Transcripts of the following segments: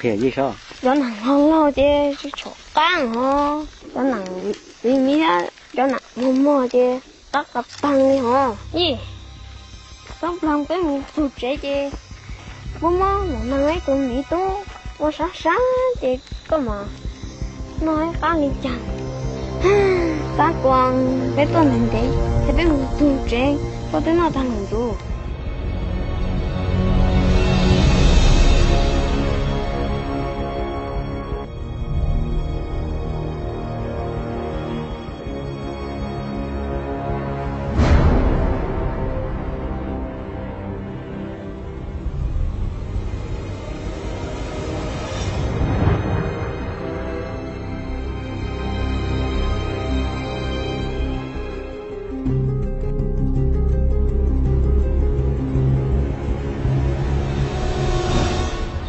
qhia Yij saib. Cov nees log log ces tsis tshua qab hos, cov nees li mi thiab cov nees mos mos ces qab qas taag li hos. Yij, txhob nploog, peb mus txug tsev ces muab mob mus neeg ib tug miv tub ua sab sab ces koj mam noj ib qab li cas. Tab kuas peb tuaj ntev ntev ces peb mus txug tsev koj twb noj tag lawm ntxuv.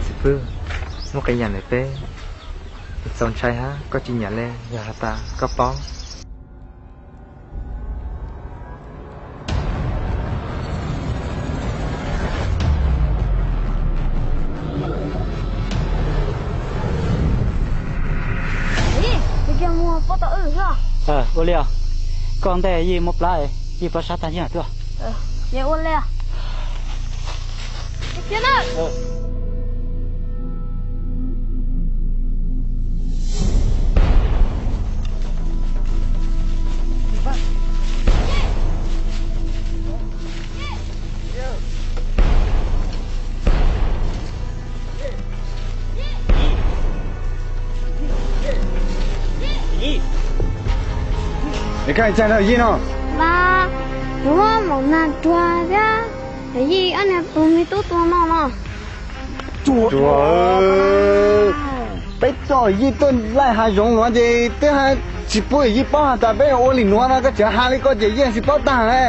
Txiv pwg, muaj qee yam ntawm peb txaus ntshai hab, koj tsis nyiam le yog has tas koj paub. Ua li, koj ntej Yij muab plab, Yij plab sab tag yeej tuaj. Es koj hais caag rau Yij no? Mas, kuv muab maum nag ruag thiab Yij ob niag tus me tub tua no no. Peb coj Yij tuaj laij hav zoov nuav ces twb tsis pub Yij paub has tas peb ua li nuav no, koj tseem has li ko ces Yij tsis paub taag le.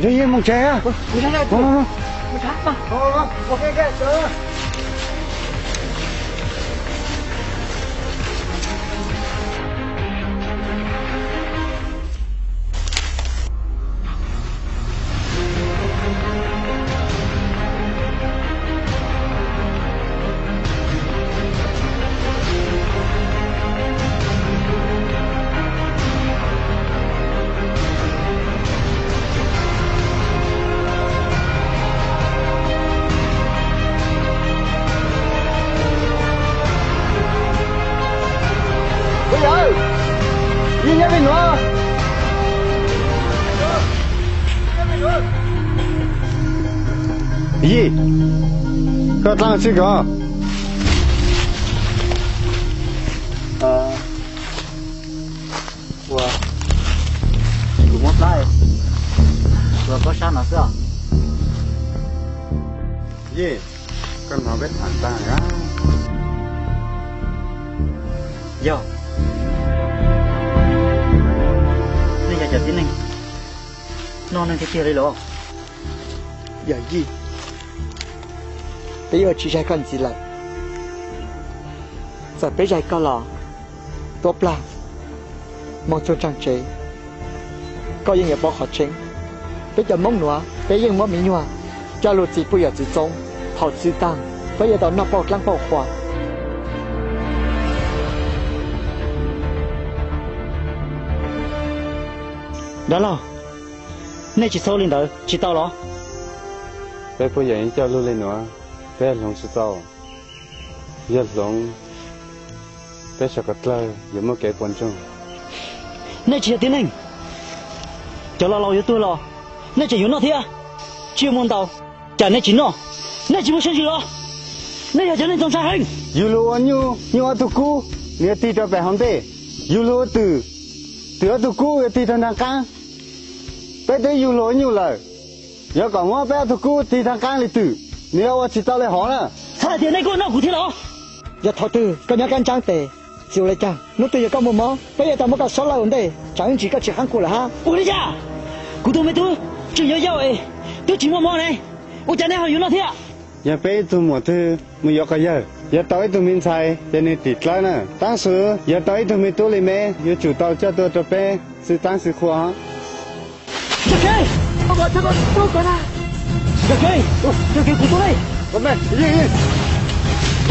Yog Yij moog tsev. Yij, koj dlaab tsi ko? Ua, kuv muab plab, ua pob sab no xwb os. Yij, koj hnov peb tham taag. Yog, nej yog cov tib neeg noj neeg tiag tiag li los? Yog Yij, peb yuav tsis zais koj ntxiv lawm. Txawm peb zais koj los tuab plag, moog txug nraag tsev, koj yeej yuav paub qhov tseeb. Peb cov Moob nuav peb yeej muab me nyuam coj lug txi puj yawm txwv txoob, thaum txi taag peb yuav tau noj pauj dlaab pauj qhua. Dab laug, nej tsis txhob ua li ntawd tsis tau los? Peb puj yawm yeej coj lug li nuav, peb hloov tsis tau. Yog hloov, peb sawv kom dlawg yuav muaj kev puas ntsoog. Nej tsis yog tib neeg. Cov laus laus yuav tuag los nej tseem yuav noj thiab. Tsis muaj ntau, cas nej tsis noj? Nej tsis muaj siab ntsws los? Nej yog cov neeg txaus ntshai heev. Yug lug ua nyuj, nyuj ob tug kub, nws yuav tig rau pem hauv ntej. Yug lug ua twm, twm ob tug kub yuav tig rau nraag qaab. Peb twb yug lug ua nyuj lawm, yuav kom muab peb ob tug kub tig nraag qaab li twm, nws yuav ua tsis tau li hov na. Txhob hais tias nej kuj noj kuv thiab los? Yog thaum twg koj nyob kab ntsaab tes, txiv ua li cas? Hnub twg yog koj muaj mob, peb yuav tau muab koj suab lawj ua ntej, tsam ib ntsis koj tsis qaab kuj lawm hab. Ua li cas? Kuv tug me tub tseem yuav yau es twb tsis muaj mob ne, ua cas nej ho yuav noj thiab? Yog peb ib tug muam twg mus yuav quas yawg, yuav tau ib tug me ntxhais ces nws tim dlawb na. Taab sis yog tau ib tug me tub li me, yuav tsum tau coj tuaj rau peb xwb taab xwb qhua. Yog kev, yog kev, yog kev kuv tua nej.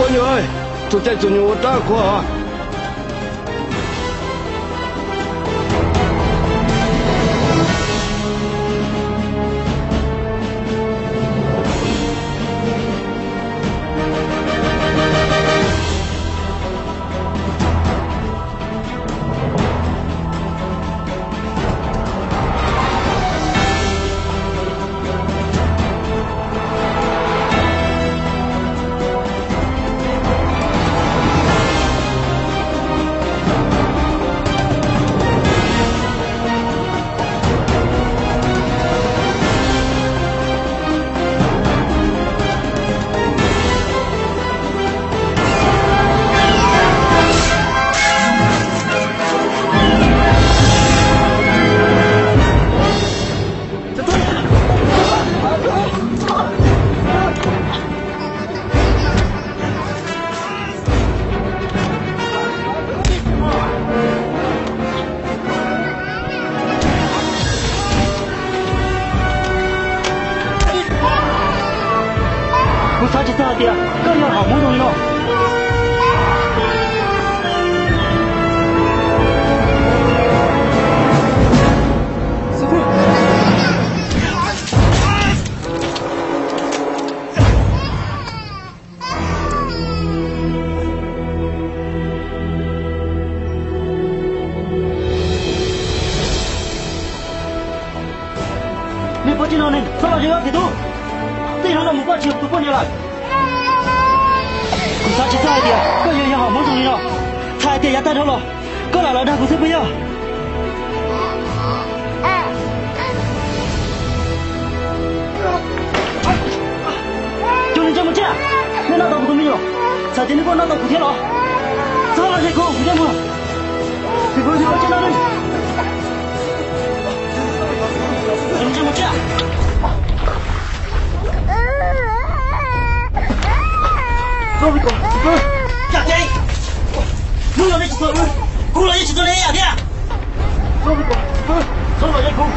Poj niam, tus cai txus nyuam ua rab qhuas. Kuv xav tsis txog hais tias koj yuav hom hmoov zoo li no. Nej pov tseg no ne, txhob los ze Vaj Kim Tub. Tej no no mus Vaj tsis yog tus poj niam lawm. Kuv xav tsis txog hais tias koj yuav yog hom hmoov zoo li no. Txhais hais tias yav tag dhau los koj lam los dag kuv xwb puas yog? Cov neeg ntsej muag tsiaj, nej noj tau kuv tus me nyuam, txhais tias nej kuj noj tau kuv thiab los? Txhob los ze kuv, kuv ntsej muag. Vim kuv yog tus tsis noj ne. Cov neeg ntsej muag tsiaj. Hnub no nej tsis txog, kuv los yeej tsis txog li ib yam thiab. Txhob los ze kuv.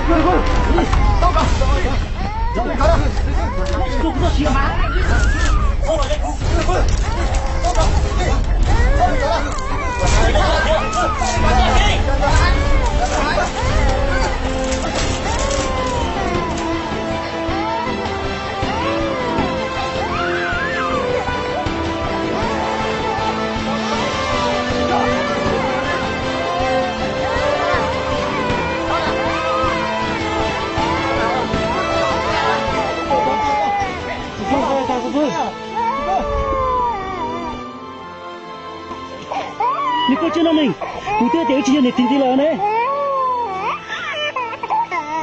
Koj tsev no neeg, kuv twb tias wb tsis yog niam txiv ntxiv lawm ne.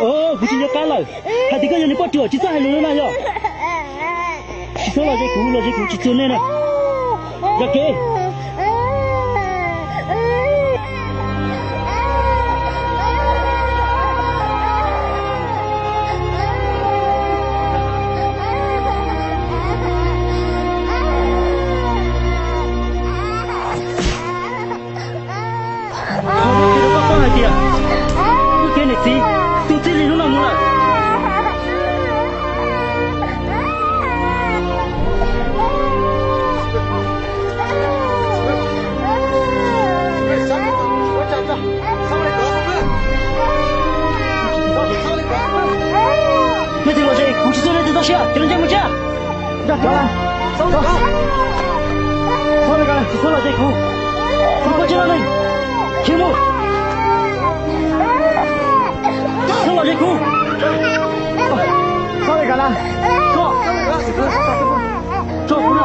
Kuv tsis nco qab lawm, hais tias koj yog nws poj ruam tsis txhob hais lus no na yog. Tsis txhob los ze kuv, los ze kuv tsis txuag nej na. Zam kev. Qhov no qhia rau koj paub hais tias wb kev niam txiv tu txij li hnub no mus lawm. Nej tsis los ze kuv tsis txhob nej txoj sia, cov neeg mus tsa. Txhob los ze kuv, kuv koj tsev no neeg, khiav mus. Txhob los ze kuv. Txhob li ka na, txhob, txhob kuv na.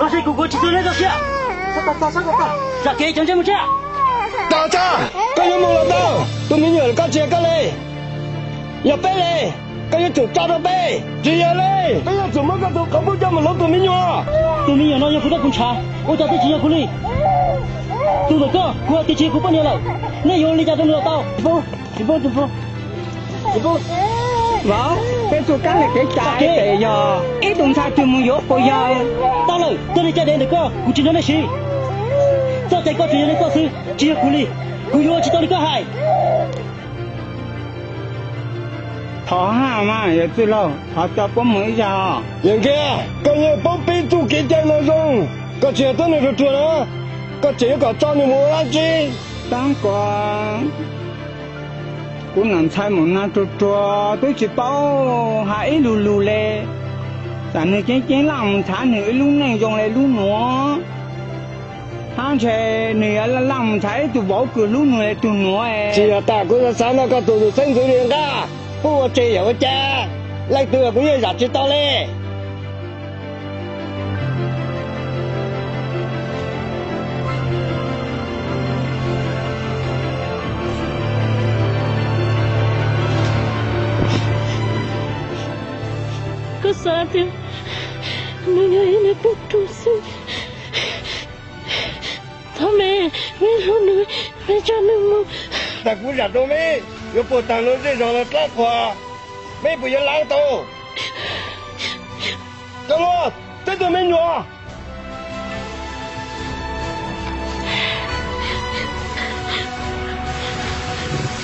Los ze kuv, kuv tsis txhob nej txoj sia. Zam kev cov ntsej muag tshiab. Tso, tso, koj yuav mus los tau, tus me nyuam koj tsis yog koj li, yog peb li, koj yuav tsum tso rau peb. Tsis yog li, peb yuav tsum muab koj tus qhov pub coj mus hlub tus me nyuam. Tus me nyuam no yog kuv tab kuv ntshav, ua cas twb tsis yog kuv li. Tus ntawm koj kuv hais tias tsis yog kuv poj niam lawm, nej yuav ua li cas rau nws los tau. Vauv, peb tuaj kab li kev cai ces yog ib tug ntxhais twg mus yuav puas yog? Tau lawm, txoj niag caj deb ntawm koj kuv tsis nrog nej siv. Txoj cai koj tsuas yog nej txoj xwb, tsis yog kuv li. Kuv yuav ua tsis tau li koj hais. Thov haj mas yawm txwj laug, thov tso puab mus ib zag os. Yawm Nkiag, koj yeej paub peb txuj kev cai no zoo, koj tsis yog tuab neeg ruam ruam na, koj tseem yuav kom tso nws mus ua dab tsi? Tab koj, kuv nam ntxhais mus nag ruam ruam twb tsis paub hais ib lus lus li. Tsam nws ceeb ceeb laj mus ntshav nws ib lub neej zoo li lub nuav, hab ntshe nws yuav laj mus ntshav ib tug vauv kws hlub nws li tug nuav. Tsis yog tas kuv xav xav no koj tus xeeb ntxwv li nqaj, kuj ua tsev yam ua cas, leej twg kuv yeej zam tsis tau li. Koj xav tias nws yog ib niag poj ruam xwb. Thov me, me hlub nws, me tso nws mus. Tas kuv zam rau me, yuav puag taag lub zej zog no dlaab qhuas, me puas yuav laav tau? Cov luag, teb tug me nyuam.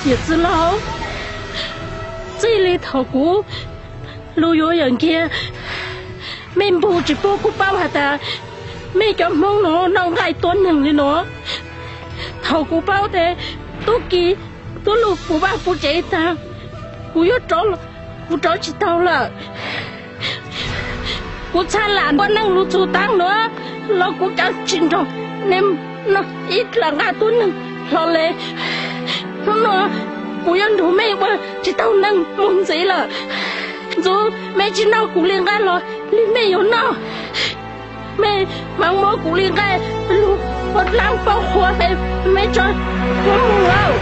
Yawm txwj laug, txij li thaum kuv lug yuav Yawm Nkiag, mej npug tsis pub kuv paub has tas mej cov Hmoob nuav noj nqaij tuab neeg li nuav. Thaum kuv paub tes tub ki tub lug puv vaj puv tsev taag, kuv yuav rov, kuv rov tsis tau lawm. Kuv txhaj lam ua neej lug txug taag nuav los kuv cov tsis nrog nej noj ib dlaim nqaij tuab neeg hlo le. Hnub no kuv yuav nrug mej ua tsis taug neeg moog ntxiv lawm. Ntxuv mej tsis noj kuv li nqaij los li mej yuav noj. Mej maam muab kuv li nqaij lug ua dlaab paub qhuav, mej tso kuv moog lawm.